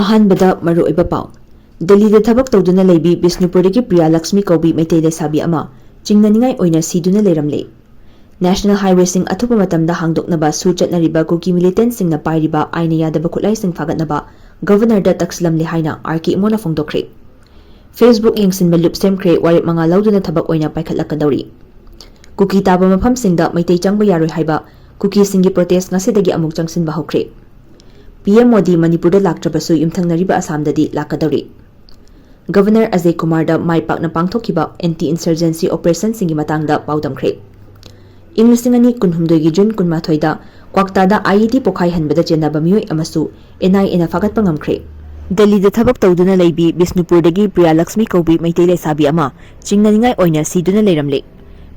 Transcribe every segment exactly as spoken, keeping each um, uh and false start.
ꯑꯍꯥꯟꯕꯗ ꯃꯔꯨꯑꯣꯏꯕ ꯄꯥꯎ꯫ ꯗꯦꯜꯂꯤꯗ ꯊꯕꯛ ꯇꯧꯗꯨꯅ ꯂꯩꯕꯤ ꯕꯤꯁꯅꯨꯄꯨꯔꯗꯒꯤ ꯄ꯭ꯔꯤꯌꯥ ꯂꯛꯁꯃꯤ ꯀꯧꯕꯤ ꯃꯩꯇꯩ ꯂꯩꯁꯥꯕꯤ ꯑꯃ ꯆꯤꯡꯅꯅꯤꯡꯉꯥꯏ ꯑꯣꯏꯅ ꯁꯤꯗꯨꯅ ꯂꯩꯔꯝꯂꯦ꯫ ꯅꯦꯁꯅꯦꯜ ꯍꯥꯏꯋꯦꯁꯤꯡ ꯑꯊꯨꯕ ꯃꯇꯝꯗ ꯍꯥꯡꯗꯣꯛꯅꯕ ꯁꯨꯔ ꯆꯠꯅꯔꯤꯕ ꯀꯨꯀꯤ ꯃꯤꯂꯤꯇꯦꯟꯠꯁꯤꯡꯅ ꯄꯥꯏꯔꯤꯕ ꯑꯥꯏꯟꯅ ꯌꯥꯗꯕ ꯈꯨꯠꯂꯥꯏꯁꯤꯡ ꯐꯥꯒꯠꯅꯕ ꯒꯕꯔꯅꯔꯗ ꯇꯛꯁꯂꯝꯂꯦ ꯍꯥꯏꯅ ꯑꯥꯔ ꯀꯦ ꯏꯃꯣꯅ ꯐꯣꯡꯗꯣꯛꯈ꯭ꯔꯦ꯫ Facebook ꯌꯦꯡꯁꯤꯟꯕ ꯂꯨꯞ ꯁꯦꯝꯈ꯭ꯔꯦ, ꯋꯥꯔꯦꯞ ꯃꯉꯥ ꯂꯧꯗꯨꯅ ꯊꯕꯛ ꯑꯣꯏꯅ ꯄꯥꯏꯈꯠꯂꯛꯀꯗꯧꯔꯤ꯫ ꯀꯨꯀꯤ ꯇꯥꯕ ꯃꯐꯝꯁꯤꯡꯗ ꯃꯩꯇꯩ ꯆꯪꯕ ꯌꯥꯔꯣꯏ ꯍꯥꯏꯕ ꯀꯨꯀꯤꯁꯤꯡꯒꯤ ꯄ꯭ꯔꯣꯇꯦꯁ ꯉꯁꯤꯗꯒꯤ ꯑꯃꯨꯛ ꯆꯪꯁꯤꯟꯕ ꯍꯧꯈ꯭ꯔꯦ꯫ ꯄꯤ ꯑꯦꯝ ꯃꯣꯗꯤ ꯃꯅꯤꯄꯨꯔꯗ ꯂꯥꯛꯇ꯭ꯔꯕꯁꯨ ꯌꯨꯝꯊꯪꯅꯔꯤꯕ ꯑꯁꯥꯝꯗꯗꯤ ꯂꯥꯛꯀꯗꯧꯔꯤ꯫ ꯒꯕꯔꯅꯔ ꯑꯖꯌ ꯀꯨꯃꯥꯔꯗ ꯃꯥꯏ ꯄꯥꯛꯅ ꯄꯥꯡꯊꯣꯛꯈꯤꯕ ꯑꯦꯟꯇꯤ ꯏꯟꯁꯔꯖꯦꯟꯁꯤ ꯑꯣꯄꯔꯦꯁꯟꯁꯤꯡꯒꯤ ꯃꯇꯥꯡꯗ ꯄꯥꯎꯗꯝꯈ꯭ꯔꯦ꯫ ꯏꯪ ꯂꯤꯁꯤꯡ ꯑꯅꯤ ꯀꯨꯟꯍꯨꯝꯗꯣꯏꯒꯤ ꯖꯨꯟ ꯀꯨꯟꯃꯥꯊꯣꯏꯗ ꯀ꯭ꯋꯥꯛꯇꯥꯗ ꯑꯥꯏ ꯏ ꯗꯤ ꯄꯣꯈꯥꯏꯍꯟꯕꯗ ꯆꯦꯟꯅꯕ ꯃꯤꯑꯣꯏ ꯑꯃꯁꯨ ꯑꯦꯟ ꯑꯥꯏ ꯑꯦꯅ ꯐꯥꯒꯠꯄ ꯉꯝꯈ꯭ꯔꯦ꯫ ꯗꯦꯜꯂꯤꯗ ꯊꯕꯛ ꯇꯧꯗꯨꯅ ꯂꯩꯕꯤ ꯕꯤꯁꯅꯨꯄꯨꯔꯗꯒꯤ ꯄ꯭ꯔꯤꯌꯥ ꯂꯛꯁꯃꯤ ꯀꯧꯕꯤ ꯃꯩꯇꯩ ꯂꯩꯁꯥꯕꯤ ꯑꯃ ꯆꯤꯡꯅꯅꯤꯡꯉꯥꯏ ꯑꯣꯏꯅ ꯁꯤꯗꯨꯅ ꯂꯩꯔꯝꯂꯦ꯫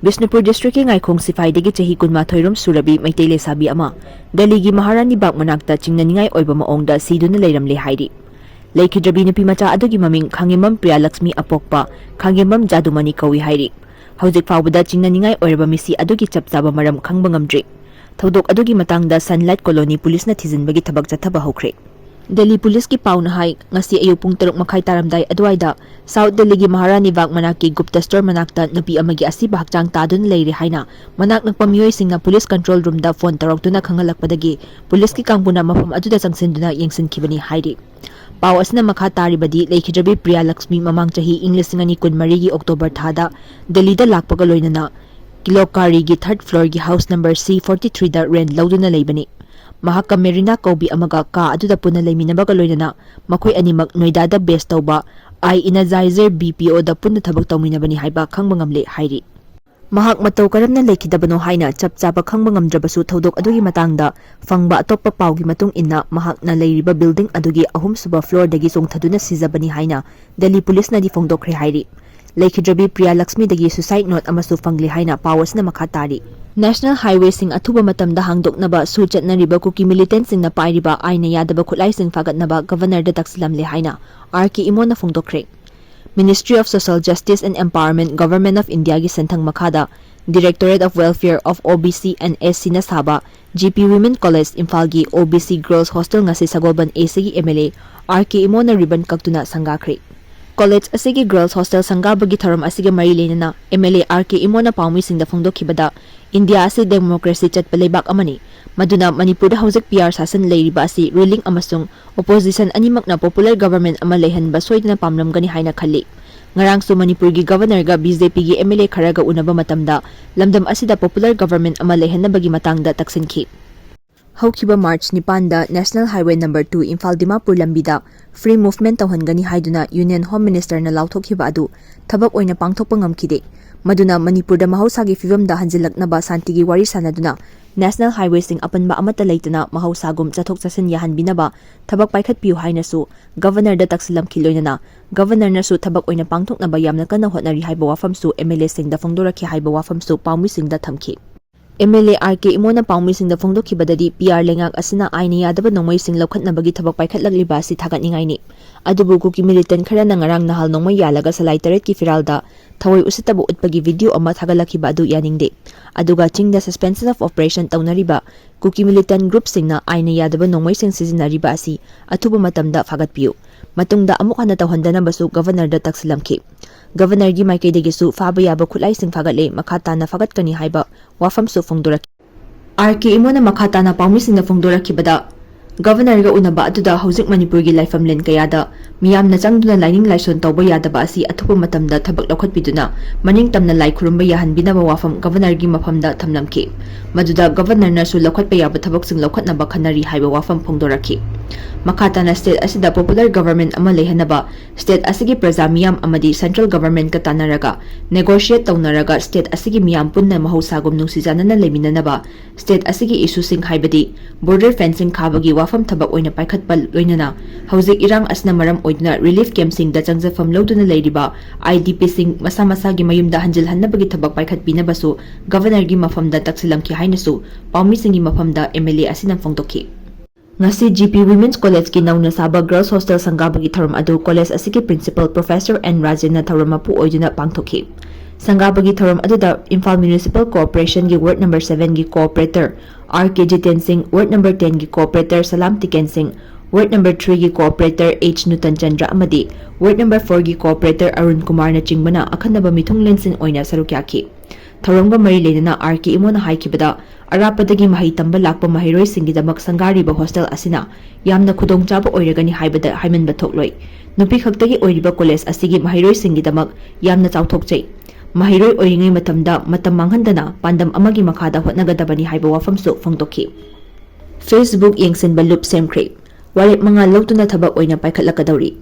ꯕꯤꯁꯅꯨꯄꯨꯔ ꯗꯤꯁꯇ꯭ꯔꯤꯛꯀꯤ ꯉꯥꯏꯈꯣꯡ ꯁꯤꯐꯥꯏꯗꯒꯤ ꯆꯍꯤ ꯀꯨꯟꯃꯥꯊꯣꯏ ꯔꯣꯝ ꯁꯨꯔꯕꯤ ꯃꯩꯇꯩ ꯂꯩꯁꯥꯕꯤ ꯑꯃ ꯗꯦꯜꯂꯤꯒꯤ ꯃꯍꯥꯔꯥꯅꯤ ꯕꯥꯒ ꯃꯅꯥꯛꯇ ꯆꯤꯡꯅꯅꯤꯡꯉꯥꯏ ꯑꯣꯏꯕ ꯃꯑꯣꯡꯗ ꯁꯤꯗꯨꯅ ꯂꯩꯔꯝꯂꯦ ꯍꯥꯏꯔꯤ꯫ ꯂꯩꯈꯤꯗ꯭ꯔꯕꯤ ꯅꯨꯄꯤ ꯃꯆꯥ ꯑꯗꯨꯒꯤ ꯃꯃꯤꯡ ꯈꯥꯉꯦꯝꯕꯝ ꯄ꯭ꯔꯤꯌꯥ ꯂꯛꯁꯃꯤ ꯑꯄꯣꯛꯄ ꯈꯥꯉꯦꯝꯕꯝ ꯖꯥꯗꯨꯃꯅꯤ ꯀꯧꯏ ꯍꯥꯏꯔꯤ꯫ ꯍꯧꯖꯤꯛ ꯐꯥꯎꯕꯗ ꯆꯤꯡꯅꯅꯤꯡꯉꯥꯏ ꯑꯣꯏꯔꯕ ꯃꯤꯁꯤ ꯑꯗꯨꯒꯤ ꯆꯞ ꯆꯥꯕ ꯃꯔꯝ ꯈꯪꯕ ꯉꯝꯗ꯭ꯔꯤ꯫ ꯊꯧꯗꯣꯛ ꯑꯗꯨꯒꯤ ꯃꯇꯥꯡꯗ ꯁꯟꯂꯥꯏꯠ ꯀꯣꯂꯣꯅꯤ ꯄꯨꯂꯤꯁꯅ ꯊꯤꯖꯤꯟꯕꯒꯤ ꯊꯕꯛ ꯆꯠꯊꯕ ꯍꯧꯈ꯭ꯔꯦ꯫ ꯗꯦꯜꯂꯤ ꯄꯨꯂꯤꯁꯀꯤ ꯄꯥꯎꯅ ꯍꯥꯏ, ꯉꯁꯤ ꯑꯌꯨꯛ ꯄꯨꯡ ꯇꯔꯨꯛ ꯃꯈꯥꯏ ꯇꯥꯔꯝꯗꯥꯏ ꯑꯗꯨꯋꯥꯏꯗ ꯁꯥꯎꯠ ꯗꯦꯜꯂꯤꯒꯤ ꯃꯍꯥꯔꯥꯅꯤ ꯕꯥꯒ ꯃꯅꯥꯛꯀꯤ ꯒꯨꯞꯇ ꯁ꯭ꯇꯣꯔ ꯃꯅꯥꯛꯇ ꯅꯨꯄꯤ ꯑꯃꯒꯤ ꯑꯁꯤꯕ ꯍꯛꯆꯥꯡ ꯇꯥꯗꯨꯅ ꯂꯩꯔꯦ ꯍꯥꯏꯅ ꯃꯅꯥꯛ ꯅꯛꯄ ꯃꯤꯑꯣꯏꯁꯤꯡꯅ ꯄꯨꯂꯤꯁ ꯀꯟꯇ꯭ꯔꯣꯜ ꯔꯨꯝꯗ ꯐꯣꯟ ꯇꯧꯔꯛꯇꯨꯅ ꯈꯪꯍꯜꯂꯛꯄꯗꯒꯤ ꯄꯨꯂꯤꯁꯀꯤ ꯀꯥꯡꯕꯨꯅ ꯃꯐꯝ ꯑꯗꯨꯗ ꯆꯪꯁꯤꯟꯗꯨꯅ ꯌꯦꯡꯁꯤꯟꯈꯤꯕꯅꯤ ꯍꯥꯏꯔꯤ꯫ ꯄꯥꯎ ꯑꯁꯤꯅ ꯃꯈꯥ ꯇꯥꯔꯤꯕꯗꯤ, ꯂꯩꯈꯤꯗ꯭ꯔꯕꯤ ꯄ꯭ꯔꯤꯌꯥ ꯂꯛꯁꯃꯤ ꯃꯃꯥꯡ ꯆꯍꯤ ꯏꯪ ꯂꯤꯁꯤꯡ ꯑꯅꯤ ꯀꯨꯟꯃꯔꯤꯒꯤ ꯑꯣꯛꯇꯣꯕꯔ ꯊꯥꯗ ꯗꯦꯜꯂꯤꯗ ꯂꯥꯛꯄꯒ ꯂꯣꯏꯅꯅ ꯀꯤꯂꯣꯀꯥꯔꯤꯒꯤ ꯊꯥꯔꯠ ꯐ꯭ꯂꯣꯔꯒꯤ ꯍꯥꯎꯁ ꯅꯝꯕꯔ ꯁꯤ ꯐꯣꯔꯇꯤ ꯊ꯭ꯔꯤꯗ ꯔꯦꯟꯠ ꯂꯧꯗꯨꯅ ꯂꯩꯕꯅꯤ꯫ ꯃꯍꯥꯛꯀ ꯃꯦꯔꯤꯅꯥ ꯀꯧꯕꯤ ꯑꯃꯒ ꯀꯥ ꯑꯗꯨꯗ ꯄꯨꯟꯅ ꯂꯩꯃꯤꯟꯅꯕꯒ ꯂꯣꯏꯅꯅ ꯃꯈꯣꯏ ꯑꯅꯤꯃꯛ ꯅꯣꯏꯗꯥꯗ ꯕꯦꯖ ꯇꯧꯕ ꯑꯥꯏ ꯏꯅꯔꯖꯥꯏꯖꯔ ꯕꯤ ꯄꯤ ꯑꯣꯗ ꯄꯨꯟꯅ ꯊꯕꯛ ꯇꯧꯃꯤꯟꯅꯕꯅꯤ ꯍꯥꯏꯕ ꯈꯪꯕ ꯉꯝꯂꯦ ꯍꯥꯏꯔꯤ꯫ ꯃꯍꯥꯛ ꯃꯇꯧ ꯀꯔꯝꯅ ꯂꯩꯈꯤꯗꯕꯅꯣ ꯍꯥꯏꯅ ꯆꯞ ꯆꯥꯕ ꯈꯪꯕ ꯉꯝꯗ꯭ꯔꯕꯁꯨ, ꯊꯧꯗꯣꯛ ꯑꯗꯨꯒꯤ ꯃꯇꯥꯡꯗ ꯐꯪꯕ ꯑꯇꯣꯞꯄ ꯄꯥꯎꯒꯤ ꯃꯇꯨꯡ ꯏꯟꯅ, ꯃꯍꯥꯛꯅ ꯂꯩꯔꯤꯕ ꯕꯤꯜꯗꯤꯡ ꯑꯗꯨꯒꯤ ꯑꯍꯨꯝꯁꯨꯕ ꯐ꯭ꯂꯣꯔꯗꯒꯤ ꯆꯣꯡꯊꯗꯨꯅ ꯁꯤꯖꯕꯅꯤ ꯍꯥꯏꯅ ꯗꯦꯜꯂꯤ ꯄꯨꯂꯤꯁꯅꯗꯤ ꯐꯣꯡꯗꯣꯛꯈ꯭ꯔꯦ ꯍꯥꯏꯔꯤ꯫ ꯂꯩꯈꯤꯗ꯭ꯔꯕꯤ ꯄ꯭ꯔꯤꯌꯥ ꯂꯛꯁꯃꯤꯗꯒꯤ ꯁꯨꯁꯥꯏꯗ ꯅꯣꯠ ꯑꯃꯁꯨ ꯐꯪꯂꯦ ꯍꯥꯏꯅ ꯄꯥꯎ ꯑꯁꯤꯅ ꯃꯈꯥ ꯇꯥꯔꯤ꯫ ꯅꯦꯁꯅꯦꯜ ꯍꯥꯏꯋꯦꯁꯤꯡ ꯑꯊꯨꯕ ꯃꯇꯝꯗ ꯍꯥꯡꯗꯣꯛꯅꯕ ꯁꯨꯔ ꯆꯠꯅꯔꯤꯕ ꯀꯨꯀꯤ ꯃꯤꯂꯤꯇꯦꯟꯠꯁꯤꯡꯅ ꯄꯥꯏꯔꯤꯕ ꯑꯥꯏꯟꯅ ꯌꯥꯗꯕ ꯈꯨꯠꯂꯥꯏꯁꯤꯡ ꯐꯥꯒꯠꯅꯕ ꯒꯕꯔꯅꯔꯗ ꯇꯛꯁꯤꯜꯂꯝꯂꯦ ꯍꯥꯏꯅ ꯑꯥꯔ ꯀꯦ ꯏꯃꯣꯅ ꯐꯣꯡꯗꯣꯛꯈ꯭ꯔꯦ꯫ Ministry of Social Justice and Empowerment, Government of Indiaꯒꯤ ꯁꯦꯟꯊꯪ ꯃꯈꯥꯗ Directorate of Welfare of O B C and S C ꯅ ꯁꯥꯕ G P Women College ꯏꯝꯐꯥꯜꯒꯤ O B C Girls Hostel ꯉꯁꯤ ꯁꯒꯣꯜꯕꯟ A C ꯒꯤ M L A R K ꯏꯃꯣꯅ ribbon ꯀꯛꯇꯨꯅ ꯁꯪꯒꯥꯈ꯭ꯔꯦ꯫ College ꯑꯁꯤꯒꯤ Girls Hostel ꯁꯪꯒꯥꯕꯒꯤ ꯊꯧꯔꯝ ꯑꯁꯤꯒ ꯃꯔꯤ ꯂꯩꯅꯅ M L A R K ꯏꯃꯣꯅ ꯄꯥꯎꯃꯤꯁꯤꯡꯗ ꯐꯣꯡꯗꯣꯛꯈꯤꯕꯗ, ꯏꯟꯗꯤꯌꯥ ꯑꯁꯤ democracy ꯆꯠꯄ ꯂꯩꯕꯥꯛ ꯑꯃꯅꯤ, ꯃꯗꯨꯅ ꯃꯅꯤꯄꯨꯔꯗ ꯍꯧꯖꯤꯛ P R ꯁꯥꯁꯟ ꯂꯩꯔꯤꯕ ꯑꯁꯤ ruling ꯑꯃꯁꯨꯡ opposition ꯑꯅꯤꯃꯛꯅ popular government ꯑꯃ ꯂꯩꯍꯟꯕ ꯁꯣꯏꯗꯅ ꯄꯥꯝꯂꯝꯒꯅꯤ ꯍꯥꯏꯅ ꯈꯜꯂꯤ꯫ ꯉꯔꯥꯡꯁꯨ ꯃꯅꯤꯄꯨꯔꯒꯤ Governorꯒ B J Pꯒꯤ M L A ꯈꯔꯒ ꯎꯅꯕ ꯃꯇꯝꯗ ꯂꯝꯗꯝ ꯑꯁꯤꯗ popular government ꯑꯃ ꯂꯩꯍꯟꯅꯕꯒꯤ ꯃꯇꯥꯡꯗ ꯇꯛꯁꯤꯟꯈꯤ꯫ ꯍꯧꯈꯤꯕ March ꯅꯤꯄꯥꯟꯗ National Highway number two Imphal Dimapur ꯂꯝꯕꯤꯗ free movement ꯇꯧꯍꯟꯒꯅꯤ ꯍꯥꯏꯗꯨꯅ Union Home Ministerꯅ ꯂꯥꯎꯊꯣꯛꯈꯤꯕ ꯑꯗꯨ ꯊꯕꯛ ꯑꯣꯏꯅ ꯄꯥꯡꯊꯣꯛꯄ ꯉꯝꯈꯤꯗꯦ꯫ ꯃꯗꯨꯅ ꯃꯅꯤꯄꯨꯔꯗ ꯃꯍꯧꯁꯥꯒꯤ ꯐꯤꯕꯝꯗ ꯍꯟꯖꯤꯜꯂꯛꯅꯕ ꯁꯥꯟꯇꯤꯒꯤ ꯋꯥꯔꯤ ꯁꯥꯟꯅꯗꯨꯅ National Highwayꯁꯤꯡ ꯑꯄꯟꯕ ꯑꯃꯠꯇ ꯂꯩꯇꯅ ꯃꯍꯧꯁꯥꯒꯨꯝ ꯆꯠꯊꯣꯛ ꯆꯠꯁꯤꯟ ꯌꯥꯍꯟꯕꯤꯅꯕ ꯊꯕꯛ ꯄꯥꯏꯈꯠꯄꯤꯌꯨ ꯍꯥꯏꯅꯁꯨ Governorꯗ ꯇꯛꯁꯤꯜꯂꯝꯈꯤ꯫ ꯂꯣꯏꯅꯅ Governorꯅꯁꯨ ꯊꯕꯛ ꯑꯣꯏꯅ ꯄꯥꯡꯊꯣꯛꯅꯕ ꯌꯥꯝꯅ ꯀꯟꯅ ꯍꯣꯠꯅꯔꯤ ꯍꯥꯏꯕ ꯋꯥꯐꯝꯁꯨ M L Aꯁꯤꯡꯗ ꯐꯣꯡꯗꯣꯔꯛꯈꯤ ꯍꯥꯏꯕ ꯋꯥꯐꯝꯁꯨ ꯄꯥꯎꯃꯤꯁꯤꯡꯗ ꯊꯝꯈꯤ꯫ M L A R K ꯏꯃꯣꯅ ꯄꯥꯎꯃꯤꯁꯤꯡꯗ ꯐꯣꯡꯗꯣꯛꯈꯤꯕꯗꯗꯤ, P R ꯂꯩꯉꯥꯛ ꯑꯁꯤꯅ ꯑꯥꯏꯟꯅ ꯌꯥꯗꯕ ꯅꯣꯡꯃꯩꯁꯤꯡ ꯂꯧꯈꯠꯅꯕꯒꯤ ꯊꯕꯛ ꯄꯥꯏꯈꯠꯂꯛꯂꯤꯕ ꯑꯁꯤ ꯊꯥꯒꯠꯅꯤꯡꯉꯥꯏꯅꯤ꯫ ꯑꯗꯨꯕꯨ ꯀꯨꯀꯤ militant ꯈꯔꯅ ꯉꯔꯥꯡ ꯅꯍꯥꯜ ꯅꯣꯡꯃꯩ ꯌꯥꯜꯂꯒ ꯁꯂꯥꯏ ꯇꯔꯦꯠꯀꯤ ꯐꯤꯔꯥꯜꯗ ꯊꯑꯣꯏ ꯎꯁꯤꯠꯇꯕ ꯎꯠꯄꯒꯤ video ꯑꯃ ꯊꯥꯒꯠꯂꯛꯈꯤꯕ ꯑꯗꯨ ꯌꯥꯅꯤꯡꯗꯦ꯫ ꯑꯗꯨꯒ ꯆꯤꯡꯗ suspension of operation ꯇꯧꯅꯔꯤꯕ ꯀꯨꯀꯤ militant groupꯁꯤꯡꯅ ꯑꯥꯏꯟꯅ ꯌꯥꯗꯕ ꯅꯣꯡꯃꯩꯁꯤꯡ ꯁꯤꯖꯤꯟꯅꯔꯤꯕ ꯑꯁꯤ ꯑꯊꯨꯕ ꯃꯇꯝꯗ ꯐꯥꯒꯠꯄꯤꯌꯨ꯫ ꯃꯇꯨꯡꯗ ꯑꯃꯨꯛ ꯍꯟꯅ ꯇꯧꯍꯟꯗꯅꯕꯁꯨ Governorꯗ ꯇꯛꯁꯤꯜꯂꯝꯈꯤ꯫ Governorꯒꯤ ꯃꯥꯏꯀꯩꯗꯒꯤꯁꯨ ꯐꯥꯕ ꯌꯥꯕ ꯈꯨꯠꯂꯥꯏꯁꯤꯡ ꯐꯥꯒꯠꯂꯦ, ꯃꯈꯥ ꯇꯥꯅ ꯐꯥꯒꯠꯀꯅꯤ ꯍꯥꯏꯕ ꯋꯥꯐꯝꯁꯨ ꯐꯣꯡꯗꯣꯔꯛꯈꯤ꯫ R K ꯏꯃꯣꯅ ꯃꯈꯥ ꯇꯥꯅ ꯄꯥꯎꯃꯤꯁꯤꯡꯗ ꯐꯣꯡꯗꯣꯔꯛꯈꯤꯕꯗ, Governorꯒ ꯎꯅꯕ ꯑꯗꯨꯗ ꯍꯧꯖꯤꯛ ꯃꯅꯤꯄꯨꯔꯒꯤ ꯂꯥꯏꯐꯝꯂꯦꯟ ꯀꯌꯥꯗ ꯃꯤꯌꯥꯝꯅ ꯆꯪꯗꯨꯅ ꯂꯥꯏꯅꯤꯡ ꯂꯥꯏꯁꯣꯟ ꯇꯧꯕ ꯌꯥꯗꯕ ꯑꯁꯤ ꯑꯊꯨꯕ ꯃꯇꯝꯗ ꯊꯕꯛ ꯂꯧꯈꯠꯄꯤꯗꯨꯅ ꯃꯅꯤꯡ ꯇꯝꯅ ꯂꯥꯏ ꯈꯨꯔꯨꯝꯕ ꯌꯥꯍꯟꯕꯤꯅꯕ ꯋꯥꯐꯝ Governorꯒꯤ ꯃꯐꯝꯗ ꯊꯝꯂꯝꯈꯤ꯫ ꯃꯗꯨꯗ Governorꯅꯁꯨ ꯂꯧꯈꯠꯄ ꯌꯥꯕ ꯊꯕꯛꯁꯤꯡ ꯂꯧꯈꯠꯅꯕ ꯈꯟꯅꯔꯤ ꯍꯥꯏꯕ ꯋꯥꯐꯝ ꯐꯣꯡꯗꯣꯔꯛꯈꯤ꯫ ꯃꯈꯥ ꯇꯥꯅ state ꯑꯁꯤꯗ popular government ꯑꯃ ꯂꯩꯍꯟꯅꯕ state ꯑꯁꯤꯒꯤ ꯄ꯭ꯔꯖꯥ ꯃꯤꯌꯥꯝ ꯑꯃꯗꯤ central governmentꯀ ꯇꯥꯟꯅꯔꯒ negotiate ꯇꯧꯅꯔꯒ state ꯑꯁꯤꯒꯤ ꯃꯤꯌꯥꯝ ꯄꯨꯟꯅ ꯃꯍꯧꯁꯥꯒꯨꯝ ꯅꯨꯡꯁꯤ ꯆꯥꯟꯅꯅ ꯂꯩꯃꯤꯟꯅꯅꯕ state ꯑꯁꯤꯒꯤ issueꯁꯤꯡ ꯍꯥꯏꯕꯗꯤ border fencing ꯈꯥꯕꯒꯤ ꯋꯥꯐꯝ ꯊꯕꯛ ꯑꯣꯏꯅ ꯄꯥꯏꯈꯠꯄ ꯂꯣꯏꯅꯅ ꯍꯧꯖꯤꯛ ꯏꯔꯥꯡ ꯑꯁꯤꯅ ꯃꯔꯝ ꯑꯣꯏꯗꯨꯅ relief campꯁꯤꯡꯗ ꯆꯪꯖꯐꯝ ꯂꯧꯗꯨꯅ ꯂꯩꯔꯤꯕ IDPꯁꯤꯡ ꯃꯁꯥ ꯃꯁꯥꯒꯤ ꯃꯌꯨꯝꯗ ꯍꯟꯖꯤꯜꯍꯟꯅꯕꯒꯤ ꯊꯕꯛ ꯄꯥꯏꯈꯠꯄꯤꯅꯕꯁꯨ Governorꯒꯤ ꯃꯐꯝꯗ ꯇꯛꯁꯤꯜꯂꯝꯈꯤ ꯍꯥꯏꯅꯁꯨ ꯄꯥꯎꯃꯤꯁꯤꯡꯒꯤ ꯃꯐꯝꯗ M L A ꯑꯁꯤꯅ ꯐꯣꯡꯗꯣꯛꯈꯤ꯫ ꯉꯁꯤ G P Women's Collegeꯀꯤ ꯅꯧꯅ ꯁꯥꯕ Girls Hostel ꯁꯪꯒꯥꯕꯒꯤ ꯊꯧꯔꯝ ꯑꯗꯨ college ꯑꯁꯤꯒꯤ principal Professor N ꯔꯥꯖꯦꯟꯅ ꯊꯧꯔꯝ ꯃꯄꯨ ꯑꯣꯏꯗꯨꯅ ꯄꯥꯡꯊꯣꯛꯈꯤ꯫ ꯁꯪꯒꯥꯕꯒꯤ ꯊꯧꯔꯝ ꯑꯗꯨꯗ ꯏꯝꯐꯥꯜ ꯃ꯭ꯌꯨꯅꯤꯁꯤꯄꯥꯜ ꯀꯣꯑꯣꯄꯔꯦꯁꯟꯒꯤ ꯋꯥꯔꯗ ꯅꯝꯕꯔ ꯁꯚꯦꯟꯒꯤ ꯀꯣꯑꯣꯄꯔꯦꯇꯔ ꯑꯥꯔ ꯀꯦ ꯖꯤꯇꯦꯟ ꯁꯤꯡ, ꯋꯥꯔꯗ ꯅꯝꯕꯔ ꯇꯦꯟꯒꯤ ꯀꯣꯑꯣꯄꯔꯦꯇꯔ ꯁꯂꯥꯝ ꯇꯤꯀꯦꯟ ꯁꯤꯡ, ꯋꯥꯔꯗ ꯅꯝꯕꯔ ꯊ꯭ꯔꯤꯒꯤ ꯀꯣꯑꯣꯄꯔꯦꯇꯔ ꯑꯩꯆ ꯅꯨꯇꯟ ꯆꯟꯗ꯭ꯔ ꯑꯃꯗꯤ ꯋꯥꯔꯗ ꯅꯝꯕꯔ ꯐꯣꯔꯒꯤ ꯀꯣꯑꯣꯄꯔꯦꯇꯔ ꯑꯔꯨꯟ ꯀꯨꯃꯥꯔꯅꯆꯤꯡꯕꯅ ꯑꯈꯟꯅꯕ ꯃꯤꯊꯨꯡꯂꯦꯟꯁꯤꯡ ꯑꯣꯏꯅ ꯁꯔꯨꯛ ꯌꯥꯈꯤ꯫ ꯊꯧꯔꯝꯒ ꯃꯔꯤ ꯂꯩꯅꯅ ꯑꯥꯔ ꯀꯦ ꯏꯃꯣꯅ ꯍꯥꯏꯈꯤꯕꯗ, ꯑꯔꯥꯞꯄꯗꯒꯤ ꯃꯍꯩꯔꯣꯏꯁꯤꯡꯒꯤꯗꯃꯛ ꯁꯪꯒꯥꯔꯤꯕ ꯍꯣꯁꯇꯦꯜ ꯑꯁꯤꯅ ꯌꯥꯝꯅ ꯈꯨꯗꯣꯡꯆꯥꯕ ꯑꯣꯏꯔꯒꯅꯤ ꯍꯥꯏꯕꯗ ꯍꯥꯏꯃꯟꯕ ꯊꯣꯛꯂꯣꯏ꯫ ꯅꯨꯄꯤ ꯈꯛꯇꯒꯤ ꯑꯣꯏꯔꯤꯕ ꯀꯣꯂꯦꯖ ꯑꯁꯤꯒꯤ ꯃꯍꯩꯔꯣꯏꯁꯤꯡꯒꯤꯗꯃꯛ ꯌꯥꯝꯅ ꯆꯥꯎꯊꯣꯛꯆꯩ꯫ ꯃꯍꯩꯔꯣꯏ ꯑꯣꯏꯔꯤꯉꯩ ꯃꯇꯝꯗ ꯃꯇꯝ ꯃꯥꯡꯍꯟꯗꯅ ꯄꯥꯟꯗꯝ ꯑꯃꯒꯤ ꯃꯈꯥꯗ ꯍꯣꯠꯅꯒꯗꯕꯅꯤ ꯍꯥꯏꯕ ꯋꯥꯐꯝꯁꯨ ꯐꯣꯡꯗꯣꯛꯈꯤ꯫ Facebook ꯌꯦꯡꯁꯤꯟꯕ ꯂꯨꯞ ꯁꯦꯝꯈ꯭ꯔꯦ꯫ ꯋꯥꯔꯦꯞ ꯃꯉꯥ ꯂꯧꯗꯨꯅ ꯊꯕꯛ ꯑꯣꯏꯅ ꯄꯥꯏꯈꯠꯂꯛꯀꯗꯧꯔꯤ꯫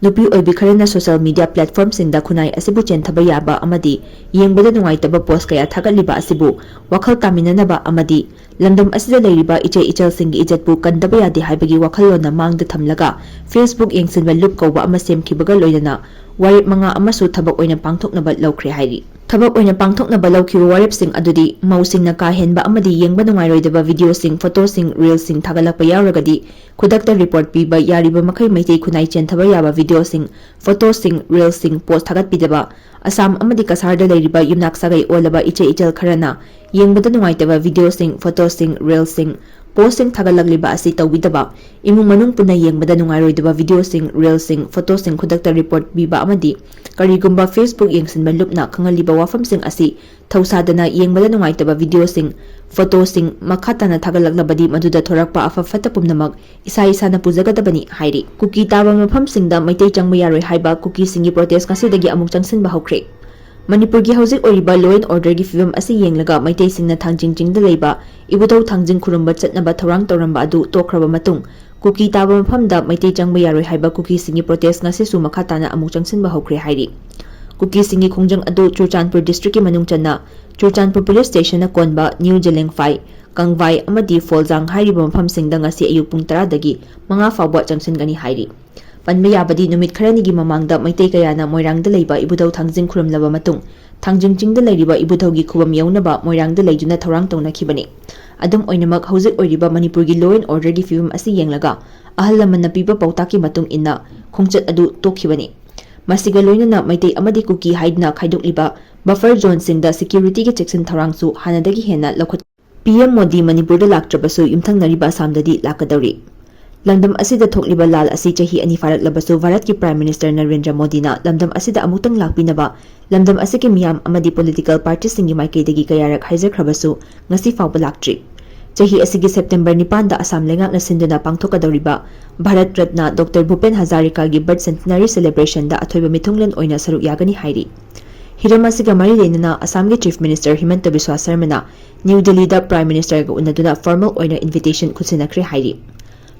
ꯅꯨꯄꯤ ꯑꯣꯏꯕꯤ ꯈꯔꯅ ꯁꯣꯁꯤꯌꯦꯜ ꯃꯤꯗꯤꯌꯥ ꯄ꯭ꯂꯦꯠꯐꯣꯔꯝꯁꯤꯡꯗ ꯈꯨꯟꯅꯥꯏ ꯑꯁꯤꯕꯨ ꯆꯦꯟꯊꯕ ꯌꯥꯕ ꯑꯃꯗꯤ ꯌꯦꯡꯕꯗ ꯅꯨꯡꯉꯥꯏꯇꯕ ꯄꯣꯁ ꯀꯌꯥ ꯊꯥꯒꯠꯂꯤꯕ ꯑꯁꯤꯕꯨ ꯋꯥꯈꯜ ꯇꯥꯃꯤꯟꯅꯅꯕ ꯑꯃꯗꯤ ꯂꯝꯗꯝ ꯑꯁꯤꯗ ꯂꯩꯔꯤꯕ ꯏꯆꯦ ꯏꯆꯜꯁꯤꯡꯒꯤ ꯏꯖꯠꯄꯨ ꯀꯟꯗꯕ ꯌꯥꯗꯦ ꯍꯥꯏꯕꯒꯤ ꯋꯥꯈꯜꯂꯣꯟꯅ ꯃꯥꯡꯗ ꯊꯝꯂꯒ Facebook ꯌꯦꯡꯁꯤꯟꯕ ꯂꯨꯞ ꯀꯧꯕ ꯑꯃ ꯁꯦꯝꯈꯤꯕꯒ ꯂꯣꯏꯅꯅ ꯋꯥꯔꯦꯞ ꯃꯉꯥ ꯑꯃꯁꯨ ꯊꯕꯛ ꯑꯣꯏꯅ ꯄꯥꯡꯊꯣꯛꯅꯕ ꯂꯧꯈ꯭ꯔꯦ ꯍꯥꯏꯔꯤ꯫ ꯊꯕꯛ ꯑꯣꯏꯅ ꯄꯥꯡꯊꯣꯛꯅꯕ ꯂꯧꯈꯤꯕ ꯋꯥꯔꯦꯞꯁꯤꯡ ꯑꯗꯨꯗꯤ ꯃꯧꯁꯤꯡꯅ ꯀꯥ ꯍꯦꯟꯕ ꯑꯃꯗꯤ ꯌꯦꯡꯕ ꯅꯨꯡꯉꯥꯏꯔꯣꯏꯗꯕ ꯚꯤꯗꯤꯑꯣꯁꯤꯡ, ꯐꯣꯇꯣꯁꯤꯡ, ꯔꯤꯜꯁꯤꯡ ꯊꯥꯒꯠꯂꯛꯄ ꯌꯥꯎꯔꯒꯗꯤ ꯈꯨꯗꯛꯇ ꯔꯤꯄꯣꯔꯠ ꯄꯤꯕ, ꯌꯥꯔꯤꯕ ꯃꯈꯩ ꯃꯩꯇꯩ ꯈꯨꯟꯅꯥꯏ ꯆꯦꯟꯊꯕ ꯌꯥꯕ ꯚꯤꯗꯤꯑꯣꯁꯤꯡ, ꯐꯣꯇꯣꯁꯤꯡ, ꯔꯤꯜꯁꯤꯡ ꯄꯣꯁ ꯊꯥꯒꯠꯄꯤꯗꯕ, ꯑꯁꯥꯝ ꯑꯃꯗꯤ ꯀꯁꯥꯔꯗ ꯂꯩꯔꯤꯕ ꯌꯨꯝꯅꯥꯛ ꯁꯥꯒꯩ ꯑꯣꯜꯂꯕ ꯏꯆꯦ ꯏꯆꯜ ꯈꯔꯅ ꯌꯦꯡꯕꯗ ꯅꯨꯡꯉꯥꯏꯇꯕ ꯚꯤꯗꯤꯑꯣꯁꯤꯡ, ꯐꯣꯇꯣꯁꯤꯡ, ꯔꯤꯜꯁꯤꯡ, ꯄꯣꯁꯁꯤꯡ ꯊꯥꯒꯠꯂꯛꯂꯤꯕ ꯑꯁꯤ ꯇꯧꯕꯤꯗꯕ, ꯏꯃꯨꯡ ꯃꯅꯨꯡ ꯄꯨꯟꯅ ꯌꯦꯡꯕꯗ ꯅꯨꯡꯉꯥꯏꯔꯣꯏꯗꯕ ꯚꯤꯗꯤꯑꯣꯁꯤꯡ, ꯔꯤꯜꯁꯤꯡ, ꯐꯣꯇꯣꯁꯤꯡ ꯈꯨꯗꯛꯇ ꯔꯤꯄꯣꯔꯠ ꯄꯤꯕ ꯑꯃꯗꯤ ꯀꯔꯤꯒꯨꯝꯕ Facebook ꯌꯦꯡꯁꯤꯟꯕ ꯂꯨꯞꯅ ꯈꯪꯍꯜꯂꯤꯕ ꯋꯥꯐꯝꯁꯤꯡ ꯑꯁꯤ ꯊꯧꯁꯥꯗꯅ ꯌꯦꯡꯕꯗ ꯅꯨꯡꯉꯥꯏꯇꯕ ꯚꯤꯗꯤꯑꯣꯁꯤꯡ, ꯐꯣꯇꯣꯁꯤꯡ ꯃꯈꯥ ꯇꯥꯅ ꯊꯥꯒꯠꯂꯛꯂꯕꯗꯤ ꯃꯗꯨꯗ ꯊꯣꯔꯛꯄ ꯑꯐ ꯐꯠꯇ ꯄꯨꯝꯅꯃꯛ ꯏꯁꯥ ꯏꯁꯥꯅ ꯄꯨꯖꯒꯗꯕꯅꯤ ꯍꯥꯏꯔꯤ꯫ ꯀꯨꯀꯤ ꯇꯥꯕ ꯃꯐꯝꯁꯤꯡꯗ ꯃꯩꯇꯩ ꯆꯪꯕ ꯌꯥꯔꯣꯏ ꯍꯥꯏꯕ ꯀꯨꯀꯤꯁꯤꯡꯒꯤ ꯄ꯭ꯔꯣꯇꯦꯁ ꯉꯁꯤꯗꯒꯤ ꯑꯃꯨꯛ ꯆꯪꯁꯤꯟꯕ ꯍꯧꯈ꯭ꯔꯦ꯫ ꯃꯅꯤꯄꯨꯔꯒꯤ ꯍꯧꯖꯤꯛ ꯑꯣꯏꯔꯤꯕ law and orderꯒꯤ ꯐꯤꯕꯝ ꯑꯁꯤ ꯌꯦꯡꯂꯒ ꯃꯩꯇꯩꯁꯤꯡꯅ ꯊꯥꯡꯖꯤꯡ ꯆꯤꯡꯗ ꯂꯩꯕ ꯏꯕꯨꯙꯧ ꯊꯥꯡꯖꯤꯡ ꯈꯨꯔꯨꯝꯕ ꯆꯠꯅꯕ ꯊꯧꯔꯥꯡ ꯇꯧꯔꯝꯕ ꯑꯗꯨ ꯇꯣꯛꯈ꯭ꯔꯕ ꯃꯇꯨꯡ, ꯀꯨꯀꯤ ꯇꯥꯕ ꯃꯐꯝꯗ ꯃꯩꯇꯩ ꯆꯪꯕ ꯌꯥꯔꯣꯏ ꯍꯥꯏꯕ ꯀꯨꯀꯤꯁꯤꯡꯒꯤ ꯄ꯭ꯔꯣꯇꯦꯁ ꯉꯁꯤꯁꯨ ꯃꯈꯥ ꯇꯥꯅ ꯑꯃꯨꯛ ꯆꯪꯁꯤꯟꯕ ꯍꯧꯈ꯭ꯔꯦ ꯍꯥꯏꯔꯤ꯫ ꯀꯨꯀꯤꯁꯤꯡꯒꯤ ꯈꯣꯡꯖꯪ ꯑꯗꯨ ꯆꯨꯔꯆꯥꯟꯄꯨꯔ ꯗꯤꯁꯇ꯭ꯔꯤꯛꯀꯤ ꯃꯅꯨꯡ ꯆꯟꯅ ꯆꯨꯔꯆꯥꯟꯄꯨꯔ ꯄꯨꯂꯤꯁ ꯁ꯭ꯇꯦꯁꯟꯅ ꯀꯣꯟꯕ ꯅ꯭ꯌꯨ ꯖꯦꯂꯦꯡꯐꯥꯏ, ꯀꯪꯚꯥꯏ ꯑꯃꯗꯤ ꯐꯣꯜꯖꯥꯡ ꯍꯥꯏꯔꯤꯕ ꯃꯐꯝꯁꯤꯡꯗ ꯉꯁꯤ ꯑꯌꯨꯛ ꯄꯨꯡ ꯇꯔꯥꯗꯒꯤ ꯃꯉꯥ ꯐꯥꯎꯕ ꯆꯪꯁꯤꯟꯒꯅꯤ ꯍꯥꯏꯔꯤ꯫ ꯄꯟꯕ ꯌꯥꯕꯗꯤ, ꯅꯨꯃꯤꯠ ꯈꯔꯅꯤꯒꯤ ꯃꯃꯥꯡꯗ ꯃꯩꯇꯩ ꯀꯌꯥꯅ ꯃꯣꯏꯔꯥꯡꯗ ꯂꯩꯕ ꯏꯕꯨꯙꯧ ꯊꯥꯡꯖꯤꯡ ꯈꯨꯔꯨꯝꯂꯕ ꯃꯇꯨꯡ, ꯊꯥꯡꯖꯤꯡ ꯆꯤꯡꯗ ꯂꯩꯔꯤꯕ ꯏꯕꯨꯙꯧꯒꯤ ꯈꯨꯕꯝ ꯌꯧꯅꯕ ꯃꯣꯏꯔꯥꯡꯗ ꯂꯩꯗꯨꯅ ꯊꯧꯔꯥꯡ ꯇꯧꯅꯈꯤꯕꯅꯤ꯫ ꯑꯗꯨꯝ ꯑꯣꯏꯅꯃꯛ, ꯍꯧꯖꯤꯛ ꯑꯣꯏꯔꯤꯕ ꯃꯅꯤꯄꯨꯔꯒꯤ law and orderꯒꯤ ꯐꯤꯕꯝ ꯑꯁꯤ ꯌꯦꯡꯂꯒ ꯑꯍꯜ ꯂꯃꯟꯅ ꯄꯤꯕ ꯄꯥꯎꯇꯥꯛꯀꯤ ꯃꯇꯨꯡ ꯏꯟꯅ ꯈꯣꯡꯆꯠ ꯑꯗꯨ ꯇꯣꯛꯈꯤꯕꯅꯤ꯫ ꯃꯁꯤꯒ ꯂꯣꯏꯅꯅ ꯃꯩꯇꯩ ꯑꯃꯗꯤ ꯀꯨꯀꯤ ꯍꯥꯏꯗꯨꯅ ꯈꯥꯏꯗꯣꯛꯂꯤꯕ buffer zoneꯁꯤꯡꯗ securityꯒꯤ ꯆꯦꯛꯁꯤꯟ ꯊꯧꯔꯥꯡꯁꯨ ꯍꯥꯟꯅꯗꯒꯤ ꯍꯦꯟꯅ ꯂꯧꯈꯠ-, ꯄꯤ ꯑꯦꯝ ꯃꯣꯗꯤ ꯃꯅꯤꯄꯨꯔꯗ ꯂꯥꯛꯇ꯭ꯔꯕꯁꯨ ꯌꯨꯝꯊꯪꯅꯔꯤꯕ ꯑꯁꯥꯝꯗꯗꯤ ꯂꯥꯛꯀꯗꯧꯔꯤ꯫ ꯂꯝꯗꯝ ꯑꯁꯤꯗ ꯊꯣꯛꯂꯤꯕ ꯂꯥꯜ ꯑꯁꯤ ꯆꯍꯤ ꯑꯅꯤ ꯐꯥꯔꯛꯂꯕꯁꯨ ꯚꯥꯔꯠꯀꯤ Prime Minister ꯅꯔꯦꯟꯗ꯭ꯔ ꯃꯣꯗꯤꯅ ꯂꯝꯗꯝ ꯑꯁꯤꯗ ꯑꯃꯨꯛꯇꯪ ꯂꯥꯛꯄꯤꯅꯕ ꯂꯝꯗꯝ ꯑꯁꯤꯒꯤ ꯃꯤꯌꯥꯝ ꯑꯃꯗꯤ political partyꯁꯤꯡꯒꯤ ꯃꯥꯏꯀꯩꯗꯒꯤ ꯀꯌꯥꯔꯛ ꯍꯥꯏꯖꯈ꯭ꯔꯕꯁꯨ ꯉꯁꯤ ꯐꯥꯎꯕ ꯂꯥꯛꯇ꯭ꯔꯤ꯫ ꯆꯍꯤ ꯑꯁꯤꯒꯤ September ꯅꯤꯄꯥꯟꯗ ꯑꯁꯥꯝ ꯂꯩꯉꯥꯛꯅ ꯁꯤꯟꯗꯨꯅ ꯄꯥꯡꯊꯣꯛꯀꯗꯧꯔꯤꯕ Bharat Ratna Doctor ꯚꯨꯄꯦꯟ ꯍꯖꯥꯔꯤꯀꯥꯒꯤ birth centenary celebrationꯗ ꯑꯊꯣꯏꯕ ꯃꯤꯊꯨꯡꯂꯦꯟ ꯑꯣꯏꯅ ꯁꯔꯨꯛ ꯌꯥꯒꯅꯤ ꯍꯥꯏꯔꯤ꯫ ꯍꯤꯔꯝ ꯑꯁꯤꯒ ꯃꯔꯤ ꯂꯩꯅꯅ ꯑꯁꯥꯝꯒꯤ Chief Minister ꯍꯤꯃꯟꯇ ꯕꯤꯁ꯭ꯋꯥ ꯁꯔꯃꯅ ꯅ꯭ꯌꯨ ꯗꯤꯜꯂꯤꯗ Prime Ministerꯒ ꯎꯅꯗꯨꯅ formal ꯑꯣꯏꯅ invitation ꯈꯨꯠꯁꯤꯟꯅꯈ꯭ꯔꯦ ꯍꯥꯏꯔꯤ꯫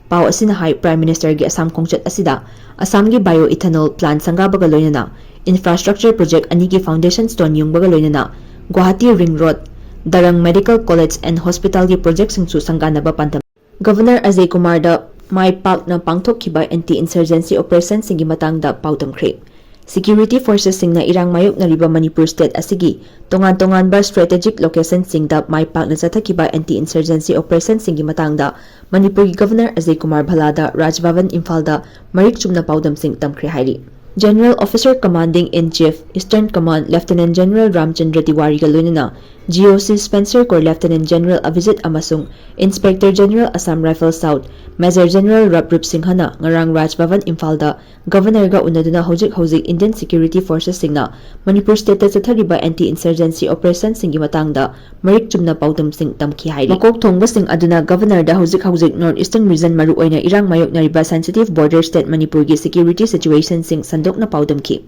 ꯄꯥꯎ ꯑꯁꯤꯅ ꯍꯥꯏ, Prime Ministerꯒꯤ ꯑꯁꯥꯝ ꯈꯣꯡꯆꯠ ꯑꯁꯤꯗ ꯑꯁꯥꯝꯒꯤ bioethanol plant ꯁꯪꯒꯥꯕꯒ ꯂꯣꯏꯅꯅ infrastructure project ꯑꯅꯤꯒꯤ foundation stone ꯌꯨꯡꯕꯒ ꯂꯣꯏꯅꯅ Guwahati ring road, ꯗꯔꯪ medical college and hospitalꯒꯤ projectꯁꯤꯡꯁꯨ ꯁꯪꯒꯥꯅꯕ ꯄꯥꯟꯗꯝ꯫ Governor ꯑꯖꯌ ꯀꯨꯃꯥꯔꯗ ꯃꯥꯏ ꯄꯥꯛꯅ ꯄꯥꯡꯊꯣꯛꯈꯤꯕ anti insurgency operationꯁꯤꯡꯒꯤ ꯃꯇꯥꯡꯗ ꯄꯥꯎꯗꯝꯈ꯭ꯔꯦ꯫ Security forcesꯁꯤꯡꯅ ꯏꯔꯥꯡ ꯃꯥꯌꯣꯛꯅꯔꯤꯕ ꯃꯅꯤꯄꯨꯔ state ꯑꯁꯤꯒꯤ ꯇꯣꯉꯥꯟ ꯇꯣꯉꯥꯟꯕ strategic locationꯁꯤꯡꯗ ꯃꯥꯏ ꯄꯥꯛꯅ ꯆꯠꯊꯈꯤꯕ anti insurgency operationꯁꯤꯡꯒꯤ ꯃꯇꯥꯡꯗ ꯃꯅꯤꯄꯨꯔꯒꯤ Governor ꯑꯖꯌ ꯀꯨꯃꯥꯔ ꯚꯜꯂꯥꯗ ꯔꯥꯖ ꯚꯕꯟ ꯏꯝꯐꯥꯜꯗ ꯃꯔꯤꯛ ꯆꯨꯝꯅ ꯄꯥꯎꯗꯝꯁꯤꯡ ꯇꯝꯈ꯭ꯔꯦ ꯍꯥꯏꯔꯤ꯫ General Officer Commanding in Chief, Eastern Command Lieutenant General ꯔꯥꯝꯆꯟꯗ꯭ꯔ ꯇꯤꯋꯥꯔꯤꯒ ꯂꯣꯏꯅꯅ G O C Spencer Corps Lieutenant General Abhijit ꯑꯃꯁꯨꯡ Inspector General Assam Rifles South Major General ꯔꯞ ꯔꯨꯞ ꯁꯤꯡꯍꯅ ꯉꯔꯥꯡ ꯔꯥꯖ ꯚꯕꯟ ꯏꯝꯐꯥꯜꯗ Governorꯒ ꯎꯅꯗꯨꯅ ꯍꯧꯖꯤꯛ ꯍꯧꯖꯤꯛ Indian security forcesꯁꯤꯡꯅ ꯃꯅꯤꯄꯨꯔ stateꯇ ꯆꯠꯊꯔꯤꯕ anti insurgency operationꯁꯤꯡꯒꯤ ꯃꯇꯥꯡꯗ ꯃꯔꯤꯛ ꯆꯨꯝꯅ ꯄꯥꯎꯗꯝꯁꯤꯡ ꯇꯝꯈꯤ ꯍꯥꯏꯔꯤ꯫ ꯃꯀꯣꯛ ꯊꯣꯡꯕꯁꯤꯡ ꯑꯗꯨꯅ Governorꯗ ꯍꯧꯖꯤꯛ ꯍꯧꯖꯤꯛ North Eastern region, ꯃꯔꯨꯑꯣꯏꯅ ꯏꯔꯥꯡ ꯃꯥꯌꯣꯛꯅꯔꯤꯕ sensitive border state ꯃꯅꯤꯄꯨꯔꯒꯤ security situationꯁꯤꯡ ꯁꯟꯗꯣꯛꯅ ꯄꯥꯎꯗꯝꯈꯤ꯫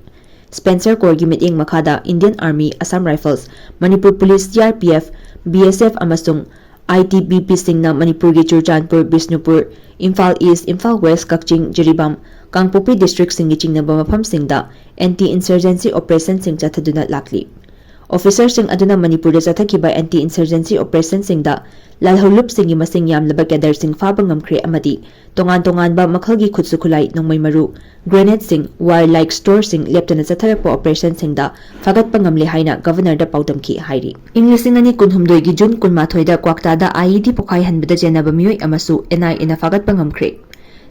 Spencer Corpsꯀꯤ ꯃꯤꯠꯌꯦꯡ ꯃꯈꯥꯗ Indian Army, Assam Rifles, Manipur Police, C R P F, B S F ꯑꯃꯁꯨꯡ I T B Pꯁꯤꯡꯅ ꯃꯅꯤꯄꯨꯔꯒꯤ ꯆꯨꯔꯆꯥꯟꯄꯨꯔ, ꯕꯤꯁꯅꯨꯄꯨꯔ, ꯏꯝꯐꯥꯜ East, ꯏꯝꯐꯥꯜ West, ꯀꯛꯆꯤꯡ, ꯖꯤꯔꯤꯕꯥꯝ, ꯀꯥꯡꯄꯣꯛꯄꯤ districtꯁꯤꯡꯒꯤ ꯆꯤꯡꯅꯕ ꯃꯐꯝꯁꯤꯡꯗ anti insurgency operationꯁꯤꯡ ꯆꯠꯊꯗꯨꯅ ꯂꯥꯛꯂꯤ꯫ Officerꯁꯤꯡ ꯑꯗꯨꯅ ꯃꯅꯤꯄꯨꯔꯗ ꯆꯠꯊꯈꯤꯕ anti insurgency operationꯁꯤꯡꯗ ꯂꯥꯜꯍꯧꯂꯨꯞꯁꯤꯡꯒꯤ ꯃꯁꯤꯡ ꯌꯥꯝꯂꯕ cadreꯁꯤꯡ ꯐꯥꯕ ꯉꯝꯈ꯭ꯔꯦ ꯑꯃꯗꯤ ꯇꯣꯉꯥꯟ ꯇꯣꯉꯥꯟꯕ ꯃꯈꯜꯒꯤ ꯈꯨꯠꯁꯨ ꯈꯨꯠꯂꯥꯏ, ꯅꯣꯡꯃꯩ ꯃꯔꯨ, grenadesꯁꯤꯡ, warlike storeꯁꯤꯡ ꯂꯦꯞꯇꯅ ꯆꯠꯊꯔꯛꯄ operationꯁꯤꯡꯗ ꯐꯥꯒꯠꯄ ꯉꯝꯂꯦ ꯍꯥꯏꯅ Governorꯗ ꯄꯥꯎꯗꯝꯈꯤ ꯍꯥꯏꯔꯤ꯫ ꯏꯪ ꯂꯤꯁꯤꯡ ꯑꯅꯤ ꯀꯨꯟꯍꯨꯝꯗꯣꯏꯒꯤ June ꯀꯨꯟꯃꯥꯊꯣꯏꯗ ꯀ꯭ꯋꯥꯛꯇꯥꯗ I E D ꯄꯣꯈꯥꯏꯍꯟꯕꯗ ꯆꯦꯟꯅꯕ ꯃꯤꯑꯣꯏ ꯑꯃꯁꯨ N I Aꯅ ꯐꯥꯒꯠꯄ ꯉꯝꯈ꯭ꯔꯦ꯫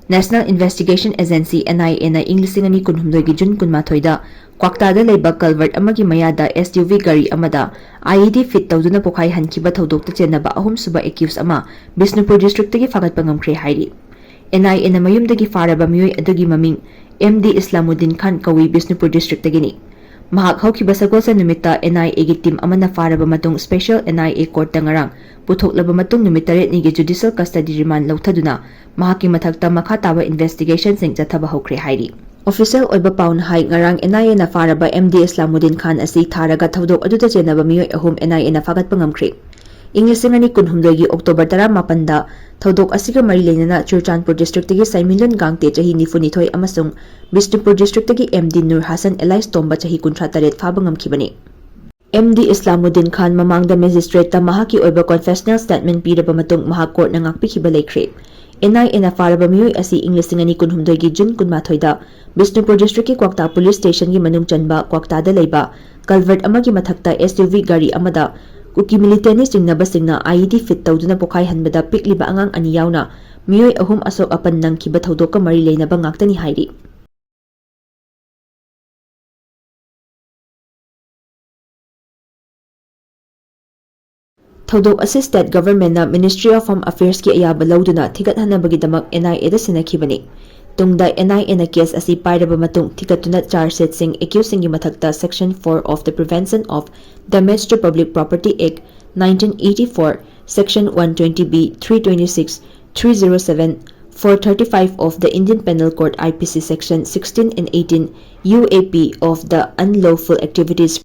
National Investigation Agency, N I A ꯅ ꯏꯪ ꯂꯤꯁꯤꯡ ꯑꯅꯤ ꯀꯨꯟꯍꯨꯝꯗꯣꯏꯒꯤ ꯖꯨꯟ ꯀꯨꯟꯃꯥꯊꯣꯏꯗ ꯀ꯭ꯋꯥꯛꯇꯥꯗ ꯂꯩꯕ culvert ꯑꯃꯒꯤ ꯃꯌꯥꯗ S U V ꯒꯥꯔꯤ ꯑꯃꯗ I E D fit ꯇꯧꯗꯨꯅ ꯄꯣꯈꯥꯏꯍꯟꯈꯤꯕ ꯊꯧꯗꯣꯛꯇ ꯆꯦꯟꯅꯕ ꯑꯍꯨꯝꯁꯨꯕ accused ꯑꯃ ꯕꯤꯁꯅꯨꯄꯨꯔ district ꯇꯒꯤ ꯐꯥꯒꯠꯄ ꯉꯝꯈ꯭ꯔꯦ ꯍꯥꯏꯔꯤ꯫ N I A ꯅ ꯃꯌꯨꯝꯗꯒꯤ ꯐꯥꯔꯕ ꯃꯤꯑꯣꯏ ꯑꯗꯨꯒꯤ ꯃꯃꯤꯡ M D ꯏꯁꯂꯥꯃꯨꯗꯗꯤꯟ ꯈꯥꯟ ꯀꯧꯏ, ꯕꯤꯁꯅꯨꯄꯨꯔ district ꯇꯒꯤꯅꯤ꯫ ꯃꯍꯥꯛ ꯍꯧꯈꯤꯕ ꯁꯒꯣꯜꯁꯦꯟ ꯅꯨꯃꯤꯠꯇ N I A ꯒꯤ team ꯑꯃꯅ ꯐꯥꯔꯕ ꯃꯇꯨꯡ special N I A court ꯇ ꯉꯔꯥꯡ ꯄꯨꯊꯣꯛꯂꯕ ꯃꯇꯨꯡ ꯅꯨꯃꯤꯠ ꯇꯔꯦꯠꯅꯤꯒꯤ judicial custody remand ꯂꯧꯊꯗꯨꯅ ꯃꯍꯥꯛꯀꯤ ꯃꯊꯛꯇ ꯃꯈꯥ ꯇꯥꯕ investigation ꯁꯤꯡ ꯆꯠꯊꯕ ꯍꯧꯈ꯭ꯔꯦ ꯍꯥꯏꯔꯤ꯫ Official ꯑꯣꯏꯕ ꯄꯥꯎꯅ ꯍꯥꯏ, ꯉꯔꯥꯡ N I A ꯅ ꯐꯥꯔꯕ M D ꯏꯁꯂꯥꯃꯨꯗꯗꯤꯟ ꯈꯥꯟ ꯑꯁꯤ ꯊꯥꯔꯒ ꯊꯧꯗꯣꯛ ꯑꯗꯨꯗ ꯆꯦꯟꯅꯕ ꯃꯤꯑꯣꯏ ꯑꯍꯨꯝ N I A ꯅ ꯐꯥꯒꯠꯄ ꯉꯝꯈ꯭ꯔꯦ꯫ ꯏꯪ ꯂꯤꯁꯤꯡ ꯑꯅꯤ ꯀꯨꯟꯍꯨꯝꯗꯣꯏꯒꯤ October ꯇꯔꯥꯃꯥꯄꯟꯗ ꯊꯧꯗꯣꯛ ꯑꯁꯤꯒ ꯃꯔꯤ ꯂꯩꯅꯅ ꯆꯨꯔꯆꯥꯟꯄꯨꯔ district ꯇꯒꯤ ꯁꯥꯏꯃꯤꯂꯨꯟ ꯒꯥꯡꯇꯦ, ꯆꯍꯤ ꯅꯤꯐꯨꯅꯤꯊꯣꯏ, ꯑꯃꯁꯨꯡ ꯕꯤꯁꯅꯨꯄꯨꯔ district ꯇꯒꯤ M D Nur Hasan alias ꯇꯣꯝꯕ, ꯆꯍꯤ ꯀꯨꯟꯊ꯭ꯔꯥ ꯇꯔꯦꯠ, ꯐꯥꯕ ꯉꯝꯈꯤꯕꯅꯤ꯫ M D ꯏꯁꯂꯥꯃꯨꯗꯗꯤꯟ ꯈꯥꯟ ꯃꯃꯥꯡꯗ magistrate ꯇ ꯃꯍꯥꯛꯀꯤ ꯑꯣꯏꯕ confessional statement ꯄꯤꯔꯕ ꯃꯇꯨꯡ ꯃꯍꯥꯛ court ꯅ ꯉꯥꯛꯄꯤꯈꯤꯕ ꯂꯩꯈ꯭ꯔꯦ꯫ N I A ꯅ ꯐꯥꯔꯕ ꯃꯤꯑꯣꯏ ꯑꯁꯤ ꯏꯪ ꯂꯤꯁꯤꯡ ꯑꯅꯤ ꯀꯨꯟꯍꯨꯝꯗꯣꯏꯒꯤ ꯖꯨꯟ ꯀꯨꯟꯃꯥꯊꯣꯏꯗ ꯕꯤꯁꯅꯨꯄꯨꯔ district ꯀꯤ ꯀ꯭ꯋꯥꯛꯇꯥ police station ꯒꯤ ꯃꯅꯨꯡ ꯆꯟꯕ ꯀ꯭ꯋꯥꯛꯇꯥꯗ ꯂꯩꯕ culvert ꯑꯃꯒꯤ ꯃꯊꯛꯇ S U V ꯒꯥꯔꯤ ꯑꯃꯗ ꯀꯨꯀꯤ militant ꯅ ꯆꯤꯡꯅꯕꯁꯤꯡꯅ I E D fit ꯇꯧꯗꯨꯅ ꯄꯣꯈꯥꯏꯍꯟꯕꯗ ꯄꯤꯛꯂꯤꯕ ꯑꯉꯥꯡ ꯑꯅꯤ ꯌꯥꯎꯅ ꯃꯤꯑꯣꯏ ꯑꯍꯨꯝ ꯑꯁꯣꯛ ꯑꯄꯟ ꯅꯪꯈꯤꯕ ꯊꯧꯗꯣꯛꯀ ꯃꯔꯤ ꯂꯩꯅꯕ ꯉꯥꯛꯇꯅꯤ ꯍꯥꯏꯔꯤ꯫ ꯊꯧꯗꯣꯛ ꯑꯁꯤ state government ꯅ Ministry of Home Affairs ꯀꯤ ꯑꯌꯥꯕ ꯂꯧꯗꯨꯅ ꯊꯤꯒꯠꯍꯟꯅꯕꯒꯤꯗꯃꯛ N I A ꯗ ꯁꯤꯟꯅꯈꯤꯕꯅꯤ꯫ ꯇꯨꯡꯗ N I A ꯅ case ꯑꯁꯤ ꯄꯥꯏꯔꯕ ꯃꯇꯨꯡ ꯊꯤꯒꯠꯇꯨꯅ charge sheet ꯁꯤꯡ accused ꯁꯤꯡꯒꯤ ꯃꯊꯛꯇ Section four of the Prevention of Damage to Public Property Act nineteen eighty-four, Section one twenty B, three twenty-six, three zero seven, four thirty-five of the Indian Penal Code, I P C, Section sixteen and eighteen, U A P of the Unlawful Activities